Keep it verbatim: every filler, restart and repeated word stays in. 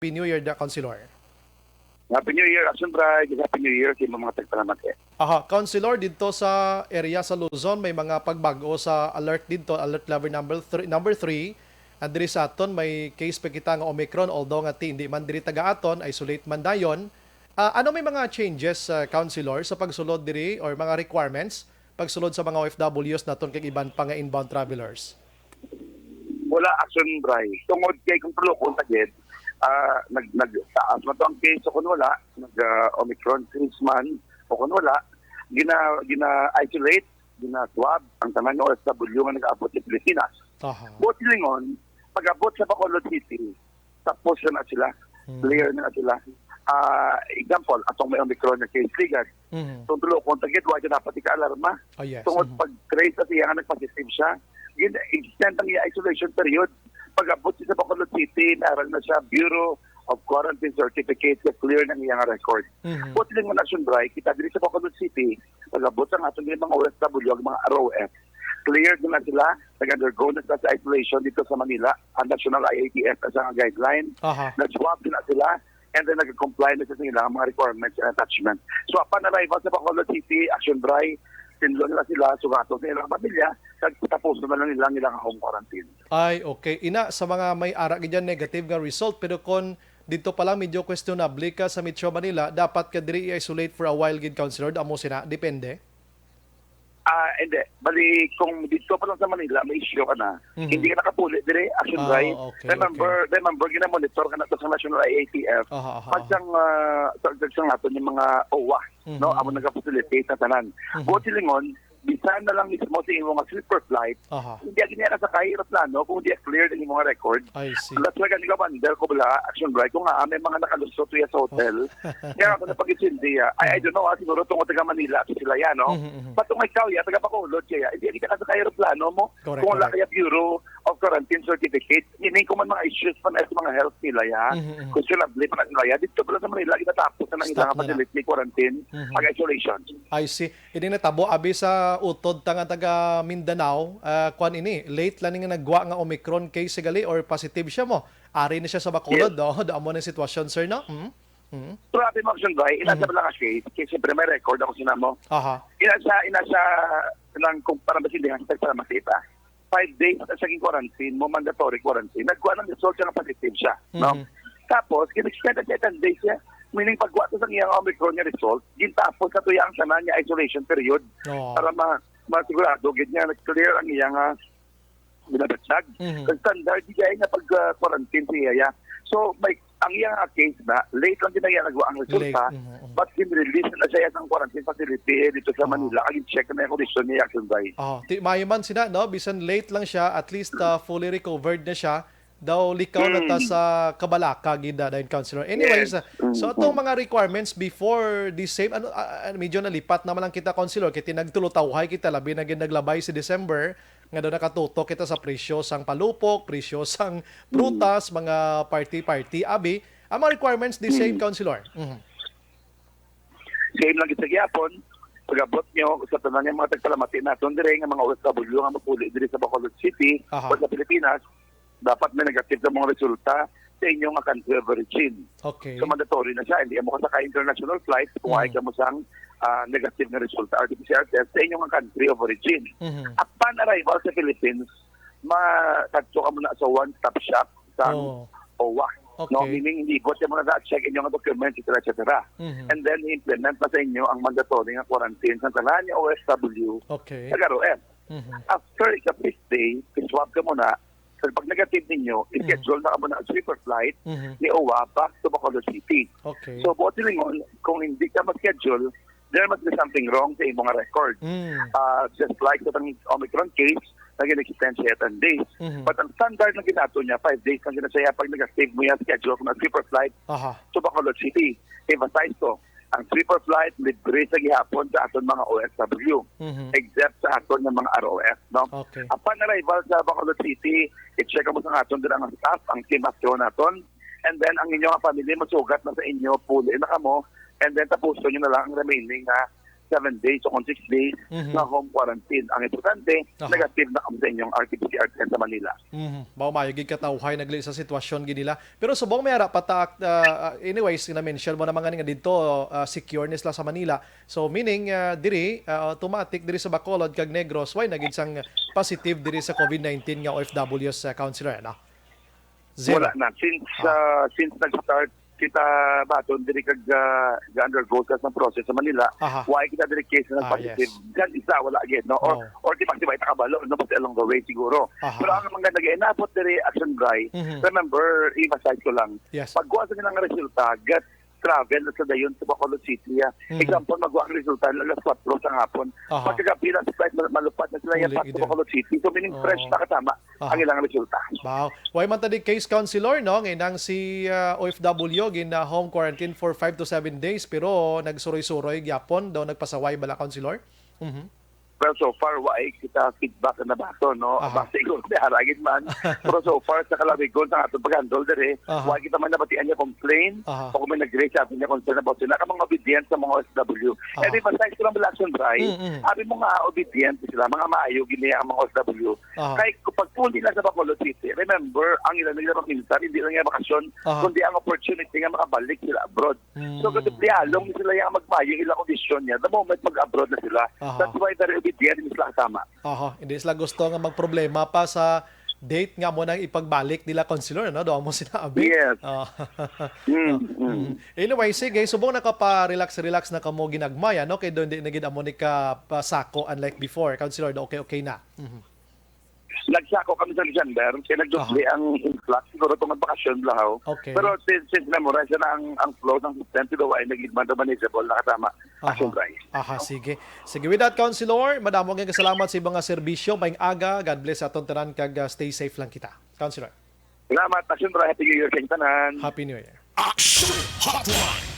Happy New Year na, Councilor. Happy New Year, Action Bright. Happy New Year sa mga tagpalamati. Aha, Councilor, dito sa area sa Luzon, may mga pagbag-o sa alert dito, alert level number three, number three. And diri sa aton, may case pa kita nga Omicron, although nga ti, hindi man diri taga aton, isolate man dayon. Ah, ano may mga changes, ah, Councilor, sa pagsulod diri or mga requirements pagsulod sa mga O F Ws naton kag iban pa nga inbound travelers? Wala, Action Bright. Tungod kay kung tulokon ta gid, ah, nag nagtaas man to ang case o kun wala, nag ah, Omicron case man o kun wala, gina gina-isolate, gina-swab ang tanan nga O F W nga nag-abot sa Pilipinas. Aha. Buot silingon, pag-abot sa Bacolod City, tapos na sila. Mm. Clear na sila. Ah, example, atong may Omicron nga case ligad. Mm. Kung tulokon ta gid, wa gyud dapat ika-alarma. Oh, yes. Tungod Mhm. pag-trace sa siya nga nag-positive siya, gin-extend ang iya isolation period. Pag-abot siya sa Bacolod City, naaral na siya, Bureau of Quarantine Certificate, nga clear na ang iyang record. Mhm. Buot silingon, Action Bright, kita diri sa Bacolod City, pag-abot sa aton mga O F W, ang mga R O F, cleared na sila, nag-undergo na sila sa isolation dito sa Manila. Ang National I A T F na sa guideline, Aha. nag-swab na sila, and then nag-comply na sila sa ilang mga requirements and attachment. So, upon arrival sa Bacolod City, Action Bright, tinlo nila sila, sugato sa ilang pamilya, kag tapos na lang nila ang ilang home quarantine. Ay, okay. Ina, sa mga may ara gid yan negative nga result, pero kung dito pa lang medyo questionable ka sa Metro Manila, dapat ka diri i-isolate for a while gid, Councilor? Amo sina, depende? Ah, hindi. Bali, kung dito pa lang sa Manila, may issue ka na. Mhm. Hindi ka nakapuli dire, Action Ah, Bright. Okay, Remember, okay. remember, gina-monitor ka na to sa National I A T F. Aha, aha, Pag aha. sang, ah, sa, sa, sa nato yung mga O W A, Mhm. no? Amo nagka-facilitate na tanan. Mhm. Buot silingon, bisan na lang mismo sa imo nga sleeper flight, Aha. hindi agad niya kasakay aeroplano kung hindi clear ang imo nga record. I see. That's why gani ka bundle ko bala, Action Bright, kung nga may mga nakalusot tuya sa hotel. Kaya ako napag-intindi, ah. I, I don't know, ah, siguro tungod taga Manila, sa sila yan, no? Mhm, mhm. But kung ikaw, ya, taga Bacolod, kaya, hindi, hindi ka sa aeroplano mo. Correct, Kung wala correct. kaya Bureau of Quarantine Certificate, meaning kung may mga issues pa na sa mga health nila, ya, Mhm, mhm. questionable pa na sila, ya, dito pala sa Manila, ginatapos na ng Stop ilang na na. facility quarantine, Mhm. ang isolation. I see. Ini natabo abi sa utod ta nga taga Mindanao, ah, kwan ini, late lang ni nga nagwa nga Omicron case sigali or positive siya mo. Ari na siya sa Bacolod, Yes. no? Amo na yung sitwasyon, sir, no? Mm? Mm? Pero abi mo, Action Bright, inasa Mhm. ba lang ang case? Kaya siyempre may record ako sinamo. Aha. Inasa, inasa lang kung para masindihan sa para makita. Five days na sa quarantine mo, mandatory quarantine. Nagkuha ng result siya nga positive siya, no? Mhm. Tapos, kin-extend na siya ten days siya. Meaning, pagkuha to sa iyang Omicron nga result, gintapos na to ang tanan niya isolation period Oo. para ma masigurado gid nga nag-clear ang iyang, ah, binabatyag. Mhm. Ang standard, di kaya nga pag-quarantine siya, ya. So, may, ang iyang, ah, case na, late lang din ang iyang nagawa ang resulta, Late. Mhm, mhm. but gin-release na siya sa quarantine facility dito sa Oo. Manila. Ang check na yung kondisyon niya, Action Bright. Oh, ti maayo man sina, no? Bisan late lang siya, at least, ah, fully recovered na siya. Daw likaw na ta Mm. sa kabalaka gid, ah, dayon, Councilor. Anyways, Yes. ah, so Mm, atong mm. mga requirements before the same, ano, ah, ah, medyo nalipat naman lang kita, Councilor, kay tinagtulotawhay kita, labi na gid naglabay si December, nga daw nakatutok kita sa presyo sang palupok, presyo sang Mm. prutas, mga party-party. Abi, ang mga requirements the same, Mm. Councilor. Mhm. Same lang gid sa gihapon. Pag-abot nyo sa tanan nga mga tagpalamati naton dire nga mga O F W nga mapuli diri sa Bacolod City Aha. o sa Pilipinas, dapat may negative sa mga resulta sa inyo nga country of origin. Okay. So, mandatory na siya. Hindi mo kasakay international flight kung Mm. ay ka mo sang, ah, negative nga resulta, R T P C R test sa inyo nga country of origin. Mhm. Upon arrival sa Philippines, makadto ka muna sa one-stop shop sa Oo. O W A. Okay. No, meaning, libot yung mga check inyo nga documents, et cetera, et cetera. Mhm. And then, implement na sa inyo ang mandatory nga quarantine sa tanan nga O F W Okay. sa R O F. Mhm. After ika-fifth day, i-swab ka muna. So, pag negative ninyo, Mhm. i-schedule na ka muna ang sleeper flight Mhm. ni O W A back to Bacolod City. Okay. So, buot silingon, kung hindi ka ma-schedule, there must be something wrong sa imong record. Mm. Ah, just like sa tang Omicron case, na gin-extend siya ten days. Mhm. But ang standard na ginato niya, five days lang gina siya pag nag-active mo yung schedule kung nag-sleeper flight Aha. to Bacolod City. Emphasize ko, ang sleeper flight libre sa gihapon sa aton mga O F W, Mhm. except sa aton nga mga R O F, no? Okay. Upon arrival sa Bacolod City, i-check mo sa aton din ang staff, ang team after naton, and then ang inyo nga family masugat na sa inyo, puli na kamo, and then tapuson nyo na lang ang remaining nga seven days o kung six days Mhm. na home quarantine. Ang importante, Aha. negative na kamo sa inyong R T P C R test sa Manila. Mhm. Mao, maayo gid katawhay nagli sa sitwasyon gid nila. Pero subong may ara pa ta, ah, anyways, na-mention mo naman nga dito, ah, secure ni sila sa Manila. So meaning, ah, diri, ah, automatic diri sa Bacolod kag Negros, way na gid sang positive diri sa COVID nineteen nga O F Ws, ah, councilor, ano? Zero. Wala na. Since Ah. ah, since nag-start kita baton diri kag ah, ga-undergo sa sang process sa Manila, Aha. why kita diri case na Ah, positive? yes. Kan isa wala gid, no? Or Oh. or di ba, di ba, kabalo, no? Basta along the way siguro. Aha. Pero ang mga nag-inabot diri, Action Bray, Mhm. remember, emphasize ko lang, Yes. pagkuha sa nilang resulta, get travel na sa dayon sa Bacolod City. Ah. Mhm. Example, magkuha ang resulta na alas kwatro sa hapon. Aha. Pagkagabi, alas tres, mal- malupad na sila yung Uli, pass sa gid. Bacolod City. So, meaning Oo. fresh na kasama Aha. ang ilang resulta. Wow. Way man ta di case, councilor, no? Nga inang si ah, O F W gin ah, home quarantine for five to seven days, pero nagsuroy-suroy gyapon daw, nagpasaway bala, councilor? Mhm. Well, so far, wa ay kita feedback na bato, no? Aha. Basta siguro may haragid man. Pero so far, sa kalawigon sa atong pag-handle diri, Aha. wa kita man nabatian niya complain Aha. o kung may nag-raise sa atin niya concern about sila, ka mga obedient sa mga O F W. Aha. And then, basta ko lang bala, Action Bray, Mm, mm. abi mo nga obedient sila, mga maayo gini ang mga O F W. Aha. Kay kung pagpuli na sa Bacolod City, remember, ang ilang nila minsan, hindi lang yung bakasyon, Aha. kundi ang opportunity nga makabalik sila abroad. So, Mm. kasi plihalong sila yung magmayo ilang kondisyon niya. The moment mag-abroad na sila, Aha. That's why very obedient sila kasama. Aha, hindi sila gusto nga magproblema pa sa date nga mo nang ipagbalik nila, councilor, no? Doon mo sinabi. Yes. Ah. Mm, Mm. mm. Anyway, sige, subong nakapa-relax-relax na kamo ginagmay, ano? Kay doon di na gid amo ni ka pasako, unlike before, councilor, do okay, okay na. Mhm. Nagsako kami sa December, kaya nagdubli Aha. ang influx, siguro itong bakasyon, blahaw. Okay. Pero since, since memorize na ang, ang flow ng system, siguro ay naging man manageable na kasama. Aha. Action Bray. Aha, sige. Sige, with that, councilor, madamo nga kasalamat sa ibang nga serbisyo. Maayong aga, God bless sa aton tanan, kag ah, stay safe lang kita. Councilor, Salamat, Action Bray. Happy New Year sa tanan. Happy New Year. Action Hotline.